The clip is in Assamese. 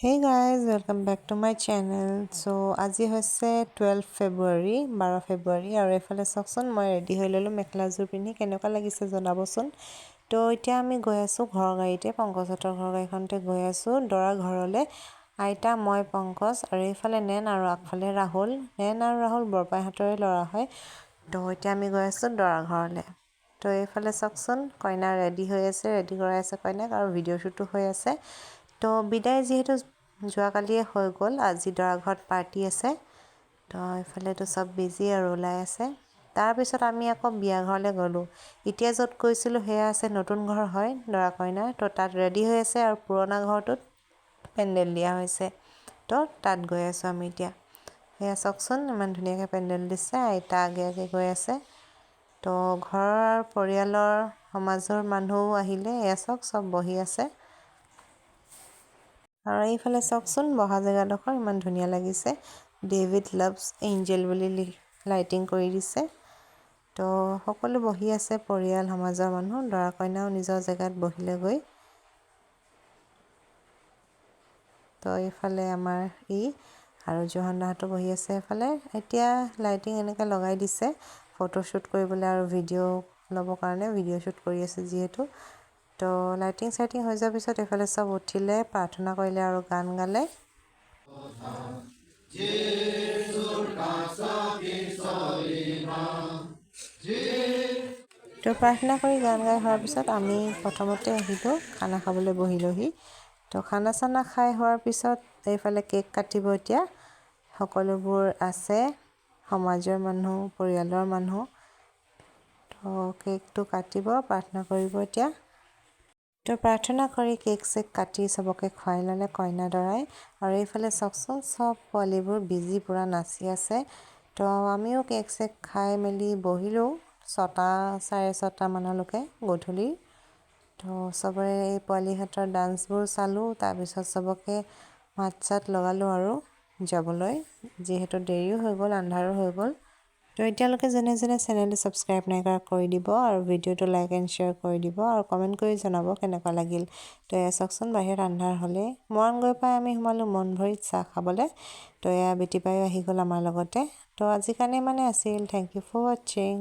Hey guys, welcome back to my channel. So আজি হৈছে 12 ফেব্ৰুৱাৰী, 12 ফেব্ৰুৱাৰী। আৰু এইফালে চাওকচোন, মই ৰেডি হৈ ল'লোঁ মেখেলাযোৰ পিন্ধি। কেনেকুৱা লাগিছে জনাবচোন। তো এতিয়া আমি গৈ আছোঁ ঘৰৰ গাড়ীতে, পংকজহঁতৰ ঘৰৰ গাড়ীখনতে গৈ আছোঁ দৰা ঘৰলৈ। আইতা, মই, পংকজ আৰু এইফালে নেন আৰু আগফালে ৰাহুল। নেন আৰু ৰাহুল বৰপাইহঁতৰে ল'ৰা হয়। তো এতিয়া আমি গৈ আছোঁ দৰা ঘৰলৈ। তো এইফালে চাওকচোন, কইনা ৰেডি হৈ আছে, ৰেডি কৰাই আছে কইনাক আৰু ভিডিঅ' শ্বুটো হৈ আছে। তো বিদায় যিহেতু যোৱাকালিয়ে হৈ গ'ল, আজি দৰা ঘৰত পাৰ্টি আছে। তো এইফালেতো চব বিজি আৰু ওলাই আছে। তাৰপিছত আমি আকৌ বিয়া ঘৰলৈ গ'লোঁ। এতিয়া য'ত গৈছিলোঁ সেয়া আছে নতুন ঘৰ হয় দৰা কইনাৰ। তো তাত ৰেডি হৈ আছে আৰু পুৰণা ঘৰটোত পেণ্ডেল দিয়া হৈছে। তো তাত গৈ আছোঁ আমি এতিয়া। সেয়া চাওকচোন, ইমান ধুনীয়াকৈ পেণ্ডেল দিছে। আইতা আগে আগে গৈ আছে। তো ঘৰৰ পৰিয়ালৰ সমাজৰ মানুহো আহিলে। এয়া চাওক, চব বহি আছে। আৰু এইফালে চাওকচোন, বহা জেগাডোখৰ ইমান ধুনীয়া লাগিছে। "ডেভিড লাভছ এঞ্জেল" বুলি লাইটিং কৰি দিছে। তো সকলো বহি আছে, পৰিয়াল সমাজৰ মানুহ। দৰা কইনাও নিজৰ জেগাত বহিলে গৈ। তো এইফালে আমাৰ ই আৰু জোহান দাহঁতো বহি আছে এইফালে। এতিয়া লাইটিং এনেকৈ লগাই দিছে ফটোশ্বুট কৰিবলৈ আৰু ভিডিঅ' ল'বৰ কাৰণে। ভিডিঅ' শ্বুট কৰি আছে যিহেতু। তো লাইটিং চাইটিং হৈ যোৱাৰ পিছত এইফালে চব উঠিলে, প্ৰাৰ্থনা কৰিলে আৰু গান গালে। যীশুৰ কাছতি চলিবা। তো প্ৰাৰ্থনা কৰি গান গাই হোৱাৰ পিছত আমি প্ৰথমতে আহিলোঁ, খানা খাবলৈ বহিলোহি। তো খানা চানা খাই হোৱাৰ পিছত এইফালে কেক কাটিব এতিয়া। সকলোবোৰ আছে, সমাজৰ মানুহ, পৰিয়ালৰ মানুহ। তো কেকটো কাটিব, প্ৰাৰ্থনা কৰিব এতিয়া। তো প্ৰাৰ্থনা কৰি কেক চেক কাটি চবকে খুৱাই ল'লে কইনা দৰাই। আৰু এইফালে চাওকচোন, চব পোৱালিবোৰ বিজি, পূৰা নাচি আছে। তো আমিও কেক চেক খাই মেলি বহিলোঁ 6টা 6:30 মানলৈকে গধূলি। তো চবৰে এই পোৱালিহঁতৰ ডান্সবোৰ চালোঁ। তাৰপিছত চবকে মাত চাত লগালোঁ আৰু যাবলৈ, যিহেতু দেৰিও হৈ গ'ল, আন্ধাৰো হৈ গ'ল। তো এতিয়ালৈকে যোনে যোনে চেনেলটো ছাবস্ক্ৰাইব নাই কৰা, কৰি দিব আৰু ভিডিঅ'টো লাইক এণ্ড শ্বেয়াৰ কৰি দিব আৰু কমেণ্ট কৰি জনাব কেনেকুৱা লাগিল। তো এয়া চাওকচোন, বাহিৰত আন্ধাৰ হ'লেই। মৰাণ গৈ পাই আমি সোমালোঁ মন ভৰিত চাহ খাবলৈ। তো এয়া বেটী বায়ো আহি গ'ল আমাৰ লগতে। তো আজিৰ কাৰণে ইমানেই আছিল। Thank you for watching.